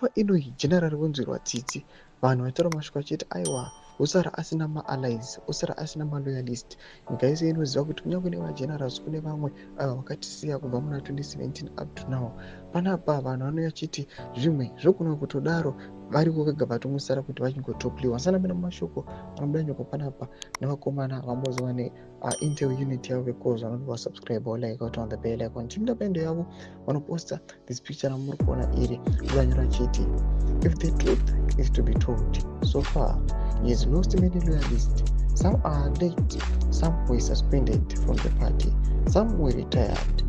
Panguva ino general vonzwirwa tsitsi. Vanhu vataura mashoko achiti aiwa, osara asina maallies, osara asina maloyalist. Nyika yese inoziva kuti kunyange nemagenerals kune vamwe ava vakatisiya kubva muna 2017 up to now. Panapa vanhu vanouya chiti zvimwe zvogona kutodaro varivo vega vatomusara kuti vachingotopliwa. Sanapinda mumashoko anobuda nyoko panapa nevakomana vambozova neintel unit yavo vekozo vanoti vasubscribe, like, on the bell icon. Chipinda pendo yavo vanoposta this picture ramuri kuona iri, vanyora chiti, "If the truth is to be told, so far he has lost many loyalists. Some are late, some were suspended from the party, some were retired.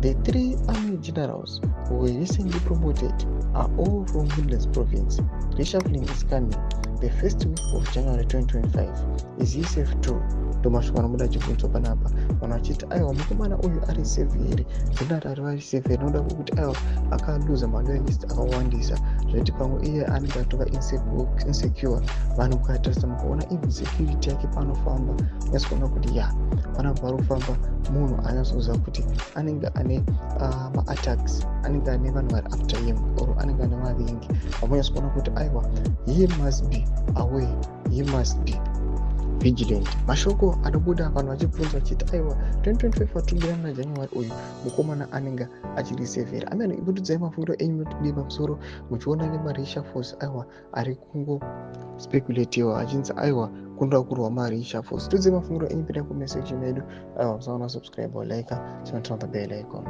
The three army generals who were recently promoted are all from Midlands Province. Reshuffling is coming the first week of January 2025. Is he safe too?" Ndomashoko anobuda achibvunzwa panapa, vanhu vachiti aiwa, mukomana uyu ari safe here? General vari safe here? Noda kwekuti aiwa, akaluza maloyalist akawandisa, zvokuti pamwe iye anenge atova insecure. Vanhu mukatarisa, mukaona even security yake panofamba, unyatsokuona kuti ya, panapa pari kufamba munhu anyatsoziva kuti anenge ane maattacks, anenge ane vanhu vari after him or anenge ane vavengi. Vamonyatsokuona kuti aiwa, he must be aware, he must be vigilant. Mashoko anobuda vanhu vachibvunza vachiti aiwa, 2025 watobira muna January uyu, mukomana anenge achiri safe here? Amen. Ibudidzai mafungiro enyu, motidii pamusoro muchiona nemareshuffles aiwa ari kungospeculatiwa achinzi aiwa, kunoda kurwa mareshuffles. Tiudzai mafungiro enyu, pinda kumeseji medu. Aiwa, musaona subscribe or like, turn on the bell icon.